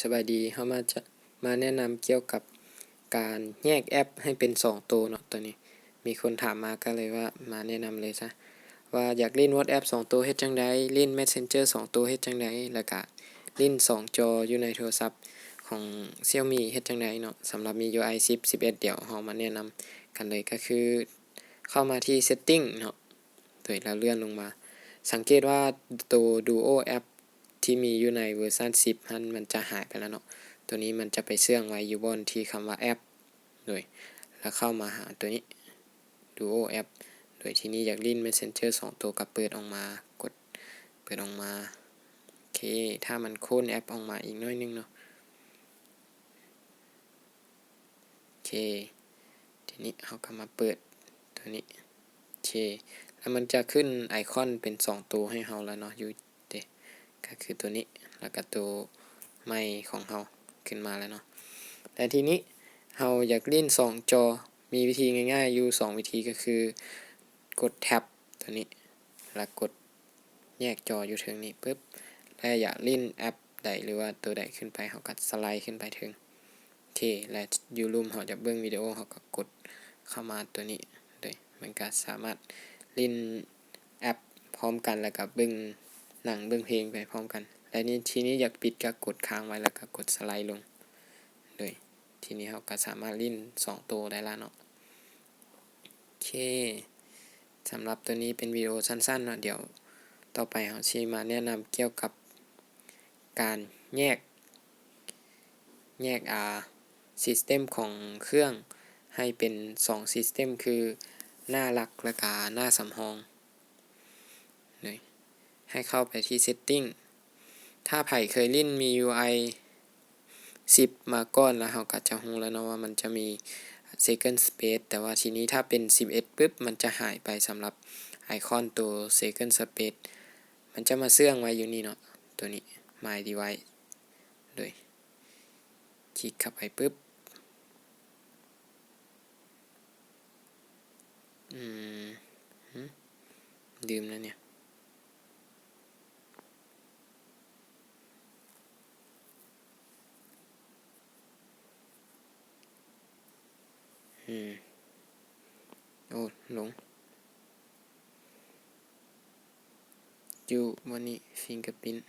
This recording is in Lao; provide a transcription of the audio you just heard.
ສະບາຍດີ ເຮົາມາຈະ ມາແນະນຳກ່ຽວກັບການແຍກແອັບໃຫ້ເປັນສອງໂຕເນາະ. ໂຕນີ້ມີຄົນຖາມມາ ກໍເລີຍວ່າມາແນະນຳເລີຍຊະ ວ່າຢາກຫຼິ້ນ WhatsApp ສອງໂຕເຮັດຈັ່ງໃດ, ຫຼິ້ນ Messenger ສອງໂຕເຮັດຈັ່ງໃດ ແລ້ວກະຫຼິ້ນສອງຈໍຢູ່ໃນໂທລະສັບຂອງ Xiaomi ເຮັດຈັ່ງໃດເນາະ. ສຳລັບ MIUI ສິບ ສິບເອັດ ດຽວເຮົາມາແນະນຳກັນເລີຍ ກໍຄືເຂົ້າມາທີ່ Setting ເນາະ ໂດຍ ແລ້ວເລື່ອນລົງມາ ສັງເກດວ່າໂຕ Duo App ທີ່ມີຢູ່ໃນເວີຊັນສິບຫັ້ນ ມັນຈະຫາຍໄປແລ້ວເນາະ. ໂຕນີ້ມັນຈະໄປເຊື່ອງໄວ້ຢູ່ບ່ອນທີ່ຄຳວ່າ App ໂດຍ ແລ້ວເຂົ້າມາຫາໂຕນີ້ Duo App ໂດຍ ທີນີ້ຢາກຫຼິ້ນ Messenger ສອງໂຕ ກໍເປີດອອກມາ ກົດເປີດອອກມາ. ໂອເຄ ຖ້າມັນໂຄນແອັບອອກມາອີກໜ້ອຍໜຶ່ງເນາະ. ໂອເຄ ທີນີ້ເຮົາກໍມາເປີດໂຕນີ້. ໂອເຄ ແລ້ວມັນຈະຂຶ້ນໄອຄອນເປັນສອງໂຕໃຫ້ເຮົາແລ້ວເນາະ ຢູ່ເດ ກໍຄືໂຕນີ້ ແລ້ວກໍໂຕໃໝ່ຂອງເຮົາຂຶ້ນມາແລ້ວເນາະ. ແລະ ທີນີ້ເຮົາຢາກຫຼິ້ນສອງຈໍ ມີວິທີງ່າຍໆຢູ່ສອງວິທີ ກໍຄືກົດ Tab ໂຕນີ້ ແລ້ວກົດ ແຍກຈໍຢູ່ເທິງນີ້ປຶບ ແລະ ຢາກຫຼິ້ນແອັບໃດ ຫຼືວ່າໂຕໃດຂຶ້ນໄປ ເຮົາກໍສະໄລຂຶ້ນໄປເທິງ. ໂອເຄ ແລະ ຢູ່ລຸ່ມເຮົາຈະເບິ່ງວິດີໂອ ເຮົາກໍກົດເຂົ້າມາໂຕນີ້ເລີຍ ມັນກໍສາມາດຫຼິ້ນແອັບພ້ອມກັນ ແລ້ວກໍເບິ່ງໜັງເບິ່ງເພງໄປພ້ອມກັນ. ແລະ ນີ້ ທີນີ້ຢາກປິດກໍກົດຄ້າງໄວ້ ແລ້ວກໍກົດສະໄລລົງເລີຍ. ທີນີ້ເຮົາກໍສາມາດຫຼິ້ນສອງໂຕໄດ້ລະເນາະ. ໂອເຄ ສຳລັບໂຕນີ້ເປັນວິດີໂອສັ້ນໆເນາະ. ດຽວຕໍ່ໄປເຮົາຊິມາແນະນຳກ່ຽວກັບການແຍກ ແຍກ ອ່າ System ຂອງເຄື່ອງໃຫ້ເປັນສອງ System ຄືໜ້າຫຼັກ ແລ້ວກະໜ້າສຳຮອງ. ໃຫ້ເຂົ້າໄປທີ່ Setting. ຖ້າໃຜເຄີຍຫຼິ້ນ MIUI ສິບມາກ່ອນແລ້ວ ເຮົາກໍຈະຮູ້ແລ້ວເນາະວ່າມັນຈະມີ Second Space ແຕ່ວ່າທີນີ້ຖ້າເປັນສິບເອັດປຶບ ມັນຈະຫາຍໄປສຳລັບໄອຄອນໂຕ Second Space ມັນຈະມາເຊື່ອງໄວ້ຢູ່ນີ້ເນາະ ໂຕນີ້ My Device ໂດຍ ຄລິກເຂົ້າໄປປຶບ ອືມ ຫືມ ລືມແລ້ວເນຍ ອືມ ໂອ້ ຫຼົງ ຢູ່ບ່ອນນີ້ Fingerprint